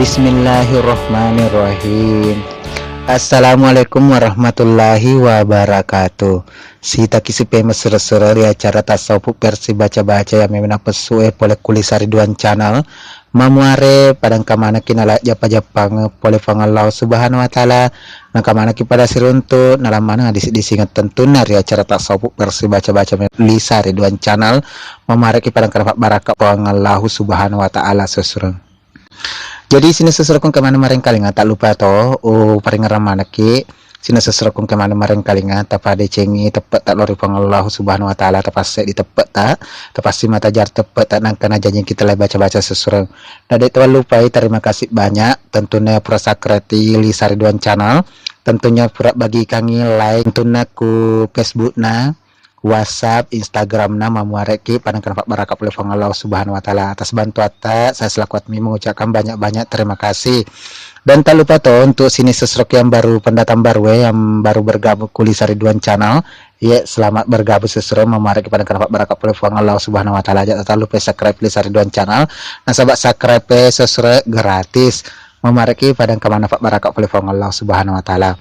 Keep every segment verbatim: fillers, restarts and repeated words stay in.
Bismillahirrahmanirrahim. Assalamualaikum warahmatullahi wabarakatuh. Sitaki sipemeng suro-suro ri acara tasawuf versi baca-baca yang memang napessu e pole kuli sari duan channel. Mamuare padang kamanaki nala jappa-jappang pole Puang Allah Subhanahu wa Ta'ala. Nakamanaki pada siruntu nalammaneng disi-disingeng tentunna ri acara tasawuf versi baca-baca me-, lisa ri duan channel. Mamuareki padang kana baraka Puang Allah Subhanahu wa Ta'ala sesureng. Jadi sining sesurekung kemana marengkalinga, tak lupa to, oh, paringerang manekki. Sining sesurekung kemana marengkalinga, tapadecengi teppe' ta lori Puang Allah Subhanahu wa Ta'ala, tapasse di teppe' ta, tapassi mata jar teppe' ta, nangka najanji kita lai baca-baca sesureng. Nah, dek tuan lupai, terima kasih banyak. Tentunya pura subscribe di Lisa Ridwan Channel. Tentunya pura bagikangi like, tentunya ku Facebook na, WhatsApp, Instagram na, mamuareki padang kana baraka pole Puang Allah Subhanahu wa Ta'ala. Atas bantuatta, saya selaku admin mengucapkan banyak-banyak terima kasih. Dan tak lupa to, untuk sining sesurek yang baru, pendatang baru, eh, yang baru bergabung ku Lisa Ridwan Channel, ye, selamat bergabung sesurek, mamuareki padang kana baraka pole Puang Allah Subhanahu wa Ta'ala. Aja tak lupa subscribe Lisa Ridwan Channel. Nasaba subscribe, eh, sesurek gratis. Mamuareki padang kana baraka pole Puang Allah Subhanahu wa Ta'ala.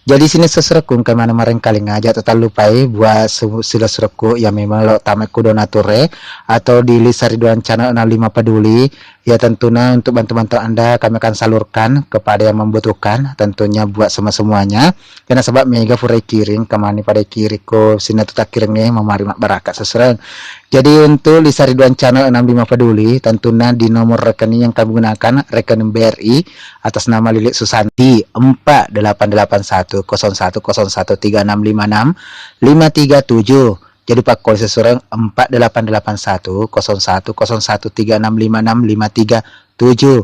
Jadi sining sesurekku engka maneng marengkalinga, aja tak lupai buat se-, sining sesurekku yang memang lo tama ku donatur e atau di Lisa Ridwan Channel enam lima Peduli. Ya, tentunya untuk bantu-bantu Anda kami akan salurkan kepada yang membutuhkan, tentunya buat semua-semuanya. Karena sebab mega furai kiring, kemana pada kiring ko sining tu takkiring e, mamari mak baraka sesureng. Jadi untuk Lisa Ridwan Channel enam lima Peduli, tentunya di nomor rekening yang kami gunakan, rekening B R I, atas nama Lilik Susanti, empat delapan delapan satu kosong satu kosong satu tiga enam lima enam lima tiga tujuh. Jadi pakkuali sesureng empat delapan delapan satu kosong satu kosong satu tiga enam lima enam lima tiga tujuh.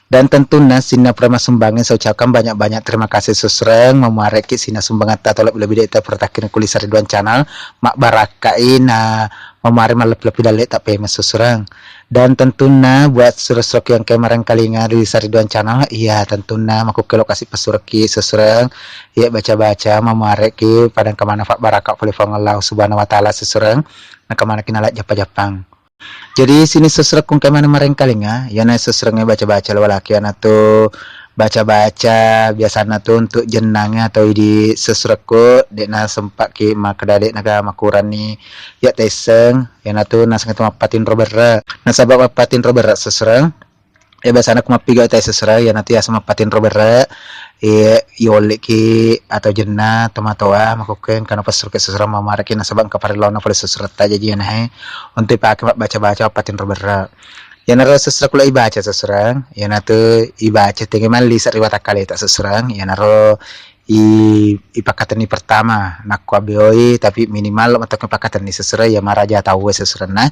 Dan tentunya sining pura massumbangeng, saya ucapkan banyak-banyak terima kasih sesureng, mamuareki sining sumbangatta atau lebih-lebih dek ta pura takkiring ku Lisa Ridwan Channel, mabbarakkai na mamuare mallebbi-lebbi dalle ta pemeng sesureng. Dan tentunya buat sesurek yang engka marengkalinga di Lisa Ridwan Channel, iya, tentunya makkukkuelo kasi pesureki sesureng, iya, baca-baca, mamuareki padang kana baraka pole Puang Allah Subhanahu wa Ta'ala sesureng, nakamanaki nala jappa-jappang. Jadi sining sesurekku engka maneng marengkalinga, iyana sesureng e baca-baca lo walaki, iyana tu baca-baca biasanna tu untuk jennang e atau idi sesurekku, dek na sempat ki makkeda dek naga makuranni ya taisseng, iyana tu naseng tu mappatinro berre. Nasaba mappatinro berre sesureng, ya biasana ku mappiga utai sesureng, iyana tu yaseng mappatinro berre. Iya, yolleki atau jenna tomatoa, makkukkuae engka napessureki sesureng mamuareki nasaba engka parellona pole sesuretta, jaji iyanae untuk ipake mabbaca-baca mappatinro berre. Iyanaro sesureng ku lo ibaca sesureng, iyana tu ibaca tege mallisa ri watakkaleta sesureng, iyanaro i-, ipakkatenni pertama, nakko abbeoi, tapi minimal lo metto ipakkatenni sesureng, iya maraja tauwe sesurenna,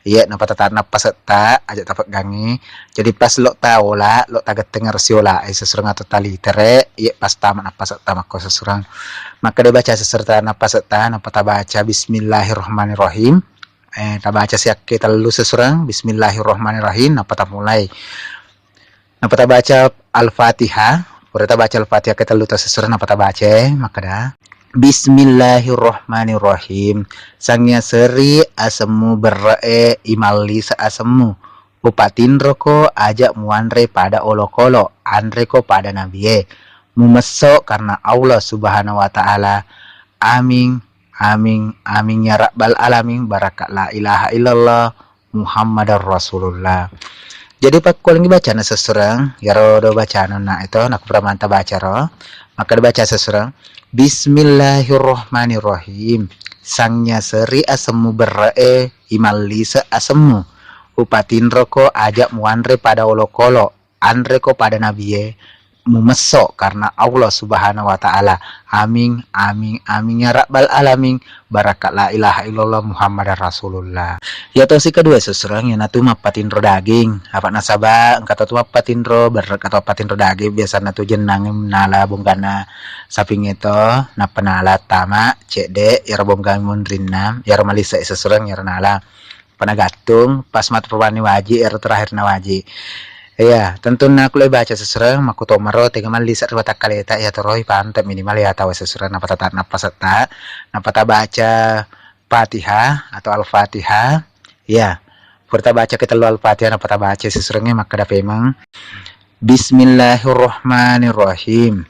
iya nappa tata-, nappasetta, aja tapeggangi. Jadi pas lo taola, lo tagetteng ero siola, eh, sesureng atau talitere, iya pas tama nappasetta makko sesureng. Makkeda baca sesureng ta nappasetta, nappa tabaca bismillahirrahmanirrahim. Eh, tabaca siakke tellu sesureng, bismillahirrahmanirrahim, nappa tamulai. Nappa tabaca Al-Fatihah. Pura tabaca Al-Fatihah ke tellu ta sesureng, nappa tabaca, makkeda, Bismillahirrahmanirrahim. Sangiaseri asemmu berre'e, imallisa asemmu. Upatinroko aja muanre pada olokolo, anreko pada nabie. Mumesso karena Allah Subhanahu wa Ta'ala. Amin, amin, amin ya rabbal alamin. Baraka la ilaha illallah Muhammadar Rasulullah. Jadi pakkualengngi bacana sesureng, iyaro do bacana na itu, nakku pura manta baca ro. Maka dibaca sesureng, Bismillahirrahmanirrahim. Sangiaseri asemmu berre'e, imallise asemmu. Upatinroko aja muanre pada olokolo, anreko pada nabie, mumesso karena Allah Subhanahu wa Ta'ala. Amin, amin, amin ya rabbal alamin. Baraka la ilaha illallah Muhammadar Rasulullah. Ya tosi kedua sesureng, iyanatu mappatinro daging. Apa nasaba engka to tu mappatinro berre' atau mappatinro daging, biasana tu jennang nala bonggana sapingnge to, nappa nala tama cedde, iyaro bonggang munrinna, iyaro malise sesureng, iyaro nala. Panagattung, pas matu perbanni waji, ero terakhir na waji. Iya, tentunna ku lo baca sesureng, makkutomaro, tega mallisa ri watakkaleta, iya toroi pante minimal ya tawa sesureng, nappa tata-, nappa setta, nappa tabaca Fatihah atau Al-Fatihah. Iya, pura tabaca ke tellu Al-Fatihah, nappa tabaca sesurengnge makkeda pemeng. Bismillahirrahmanirrahim.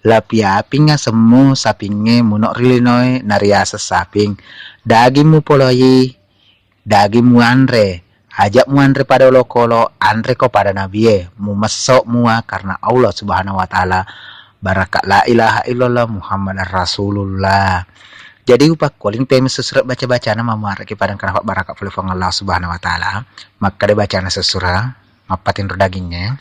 Lapiaping asemmu sapingnge, muno ri linoe nariaseng saping. Daging mupolei, daging muanre, aja muanre pada olokolo, anreko pada nabie, mumesso mua karena Allah Subhanahu wa Ta'ala. Baraka la ilaha illallah Muhammadar Rasulullah. Jadi upakkoling pemeng sessurengnge baca-bacana, mamuareki padang kanapa baraka pole Puang Allah Subhanahu wa Ta'ala. Makkeda bacana sessurengnge, mappatinro dagingnge.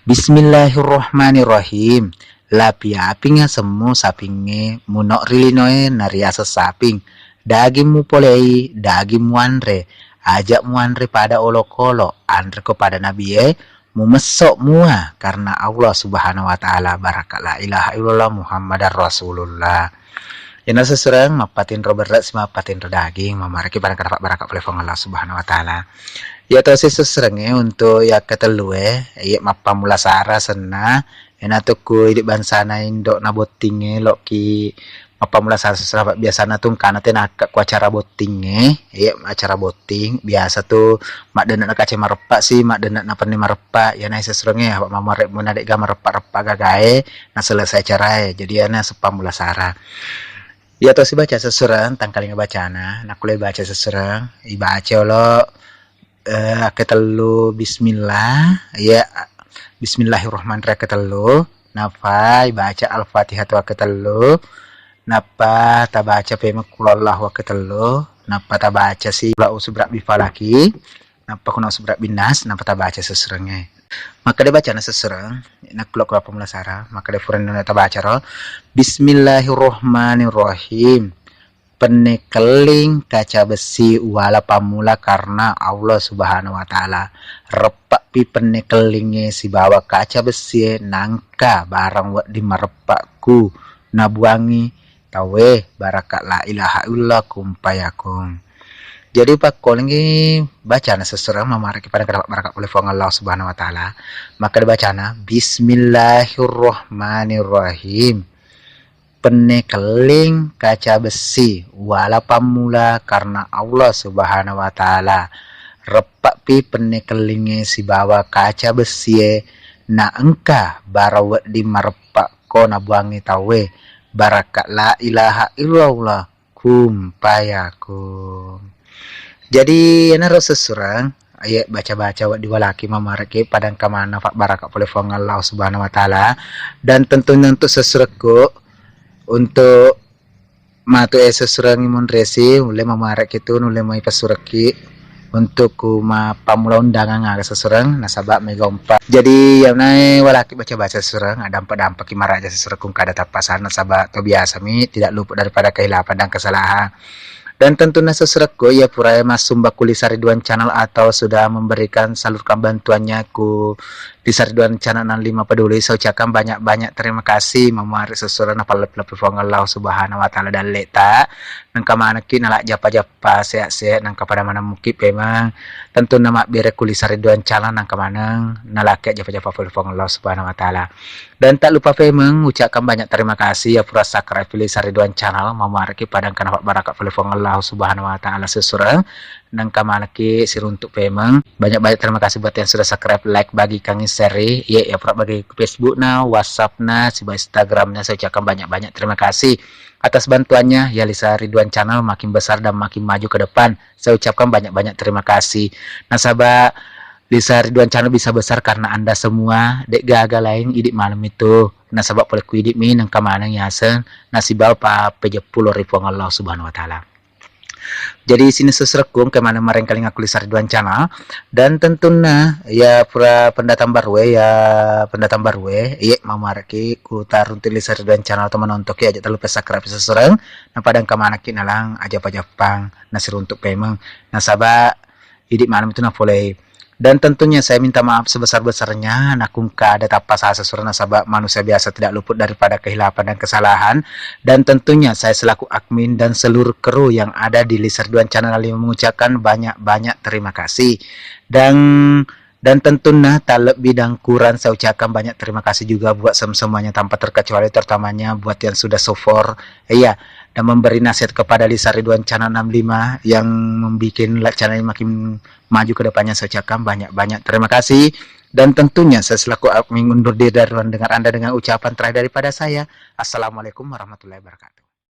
Bismillahirrahmanirrahim. Lapiaping asemmu sapingnge, muno ri linoe nariaseng saping. Daging mupolei, daging muanre, aja muanre pada olokolo, anreko pada nabie, mumesso mua karena Allah Subhanahu wa Ta'ala. Baraka la ilaha illallah Muhammadar Rasulullah. Iyana sessurengnge mappatinro berre si mappatinro daging, mamuareki padang kanapa baraka pole Puang Allah Subhanahu wa Ta'ala. Iya tosi sessurengnge untuk yakkatellue, iya mappammula sara senna, iyana tu ku idi bangsana indo'na bottingnge, loki mappammula sara sessurengnge, biasana tu engkana tenakka ku acara bottingnge, iya acara botting, biasa tu maddenne'na kaca mareppa si, maddenne'na penne mareppa, iyana sessurengnge, apa mamare muna de'ga mareppa-reppa gagae, na selesai acarae. Jadi iyana seppammula sara. Iya tosi baca sessurengnge, tangkalinga bacana, nakkulle baca sessurengnge, ibaca olo, eh, akketellu bismillah, iya, bismillahirrahmanirrahim akketellu, nappa ibaca Al-Fatihah tu akketellu, nappa tabaca pemeng qul huwallahu akketellu, nappa tabaca si qul a'udzu birabbil falaq, nappa qul a'udzu birabbin nas, nappa tabaca sessurengnge. Makkeda bacana sessurengnge, nakkulle ku pammula sara, makkeda furana tabaca ro, Bismillahirrahmanirrahim. Penne kelling kaca bessi uwala pammula karena Allah Subhanahu wa Ta'ala. Reppa'pi penne kellingnge sibawa kaca bessie, nangka barang wedding mareppa'ku nabuangi tauwe, baraka la ilaha illallah kun fayakun. Jadi pakkolingngi bacana sessurengnge, mamuareki padang kanapa baraka pole Puang Allah Subhanahu wa Ta'ala. Makkeda bacana, Bismillahirrahmanirrahim. Penne kelling kaca bessi uwala pammula karena Allah Subhanahu wa Ta'ala. Reppa'pi penne kellingnge sibawa kaca bessie, na engka barang wedding mareppa'ko nabuangi tauwe, baraka la ilaha illallah kun fayakun. Jadi iyanaro sessurengnge, iya baca-baca wedding walaki, mamuareki padang kanapa baraka pole Puang Allah Subhanahu wa Ta'ala. Dan tentunya untuk sessurekku, untuk matu e sessurengnge monresi, ulle mamuareki tu, nulle mai pessurekki untuk ku mappammula undangan aga sessurengnge, nasaba mega umpa. Jadi iyanae walaki baca-baca sessurengnge, adampa-dampaki maraja sessurekku kada tappasang, nasaba to biasa mi tidak luput daripada kehilapan dan kesalahan. Dan tentunna sessurekku, iya purae massumba ku Lisa Ridwan Channel atau sudah memberikan, salurkan bantuannya ku Lisa Ridwan Channel enam lima Peduli, saya ucapkan banyak-banyak terima kasih, mamuare sessurengnge napalleppi-leppi Puang Allah Subhanahu wa Ta'ala dalleta, nengka manekki nala jappa-jappa sehat-sehat, nengka pada maneng muki pemeng, tentunna mabbere ku Lisa Ridwan Channel, nengka maneng nalaki jappa-jappa pole Puang Allah Subhanahu wa Ta'ala. Dan tak lupa pemeng ucapkan banyak terima kasih ya pura subscribe Lisa Ridwan Channel, mamuareki padang kanapa baraka pole Puang Allah Subhanahu wa Ta'ala sessurengnge. Nengka manekki siruntuk pemeng. Banyak-banyak terima kasih buat yang sudah subscribe, like, bagikan, share. Iya, iya pura bagi Facebook na, WhatsApp na, siba Instagram na, saya ucapkan banyak-banyak terima kasih atas bantuannya ya Lisa Ridwan Channel, makin besar dan makin maju ke depan. Saya ucapkan banyak-banyak terima kasih. Nasaba Lisa Ridwan Channel bisa besar karena Anda semua, de'gaga laing idi maneng itu. Nasaba pole ku idi mi nengka maneng yaseng, nasiba pa pejeppu lao ri Puang Allah Subhanahu wa Ta'ala. Jadi sining sessurekku, engka maneng marengkalinga ku Lisa Ridwan Channel, dan tentunna ya pura pendatang baru e, ya pendatang baru e, iye mamuareki ku taruntu Lisa Ridwan Channel atau menontonki, aja talupa subscribe sessurengnge, napada engka manekki nalang ajappa-jappang nasiruntuk pemeng, nasaba idi maneng itu napolei. Dan tentunya saya minta maaf sebesar-besarnya, nakungka ada tappa sasa surana, sabab manusia biasa tidak luput daripada kehilapan dan kesalahan. Dan tentunya saya selaku admin dan seluruh kru yang ada di Lisa Ridwan Channel lima mengucapkan banyak-banyak terima kasih. Dan dan tentunya tak lebih dan kurang saya ucapkan banyak terima kasih juga buat sem- semuanya tanpa terkecuali, terutamanya buat yang sudah support, iya, dan memberi nasihat kepada Lisa Ridwan Channel enam lima yang membuat channel ini makin maju ke depannya. Saya ucapkan banyak-banyak terima kasih. Dan tentunya saya selaku admin undur diri dari ruang dengar Anda dengan ucapan terakhir daripada saya. Assalamualaikum warahmatullahi wabarakatuh.